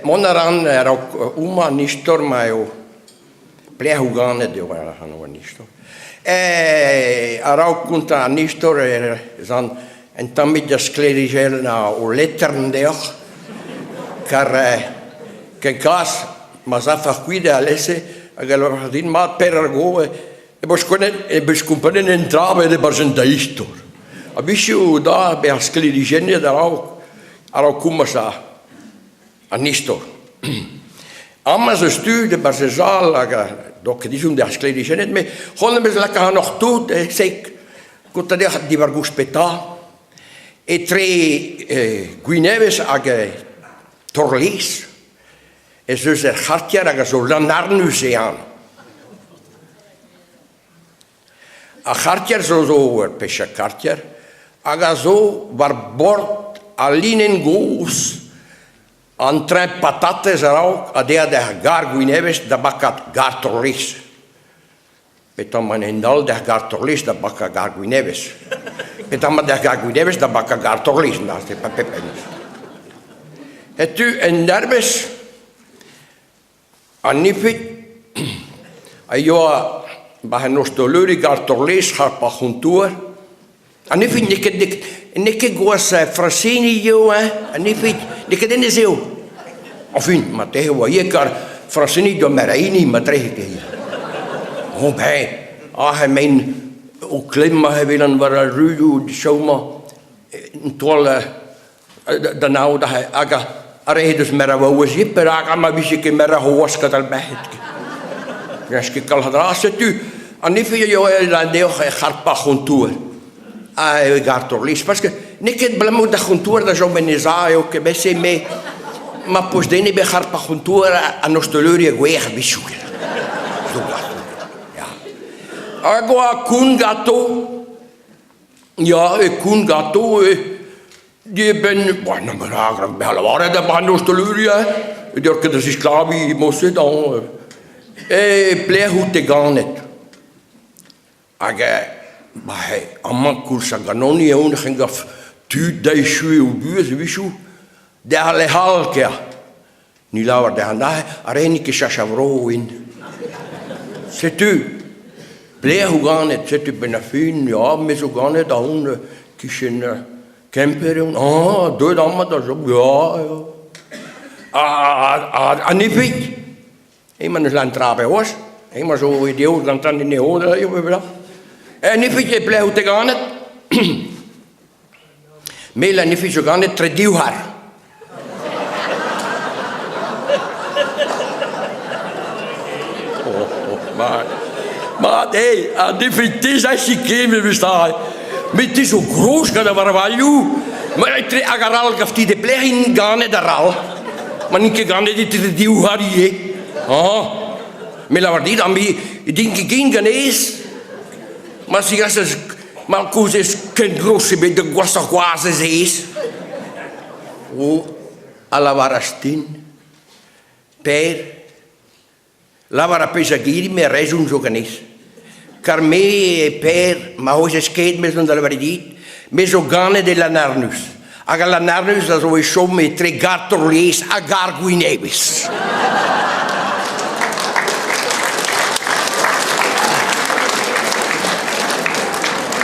Mont a ran a-raok homañ an istor ma eo pelec'h out ganet eo anv an istor. A-raok kontañ an istor ez an un tammig da sklêrijennañ ho letern deoc'h kar kenkas ma 'z afac'h kuit alese hag a lavar din mat Per ar Go e peus gwelet e peus komprenet un dra bet e-barzh un da istor. A-wechoù da bezañ sklêrijennet a-raok a-raok komañs an istor. Amañ ez eus tud e-barzh e sal hag a doa ket ezhomm d'ar sklêrijennet, met c'hoant am eus lakaat ac'hanoc'h tout e sek kontañ deoc'h diwar-goust petra etre Gwinevez hag Torlez ez eus ur c'hartier hag a zo Lannarnus e anv. Ar c'hartier zo zo ur peseurt kartier hag a zo war bord al linenn gozh an tren patatez a-raok a dea d'ar gar Gwinevez da bakaat gar Torlez. Petra emañ en hent-all d'ar gar Torlez da bakañ gar Gwinevez? Petra emañ d'ar gar Gwinevez da bakañ gar Torlez? Na, c'est pas pep Setu en derbez An Ifig a yoa war an ostaleri gant Torlez harp ar c'hontouer. An Ifig n'eo ket n'eo ket gwazh Francini eo hein, an Ifig n'eo ket hennezh eo. Enfin, marteze e oa ivez kar Francini doa meraini matrehe ket. Oh ben, aze emaint o klemmañ evel war ar ruioù chom-mañ un taol Da nav da hag ar re he deus meraouez ivez, perak ma vije ket meraouez gant ar merc'hed? N'eus ket kalz a dra, setu an ifig a yoa deoc'h e harpañ ar c'hontouer ha e gartour-lez, parce que n'eo ket abalamour d'ar c'hontouer da chom en e za eo kement-se, met ma peus den ebet harpañ ar c'hontouer an osteleuri a gouezh a-wechoù. Ya. Hag oa koun ganto Ya, e koun ganto e dibenn, boa, na perak, rak bezañ lavaret da Brandos Toluria, e deur ket da zisklaviñ moset hañ. E pelec'h out-te ganet? Hag ba amañ koulz hag ganeomp eo n'c'hen gav tud da echuiñ o buhez a-wechoù, d'ar lec'h all kea. Ni lavar dezhañ aze, ar re n'int ket cheñch a vro int. Setu, pelec'h out ganet? Setu benn ar fin, ya, me zo ganet ahont kichen Kemper eo. Ah, deuet amañ da chom, ya, ya. Ha, ha, ne vet. Emañ n'eus lan tra c'hoazh. Emañ zo e deod gantañ en e ode, eo bep E ne vet e pelec'h out-te ganet? Me la ne zo ganet tre divhar. Oh, oh, mat. Mat, hey, an definitiv achi ket memes tra. Met te zo gros gant ar varvalioù. Ma etre hag ar all gafti de pelec'h int ganet ar all. Ma n'int ket ganet etre divhar ivez. Ah, me lavar dit, ami, din ket ken ganez. Ma zigasez Ma kouzez ken gros ebet da gwashoc'h gwazh ez ez. O, a lavaras din, Per, lavar ar pezh a giri, me rezon zo ganez. Kar me, Per, ma ouezez ket, me zo da lavaret dit, me zo ganet e Lannarnus. Hag al Lannarnus a zo e chom etre gar Torlez ha gar Gwinevez.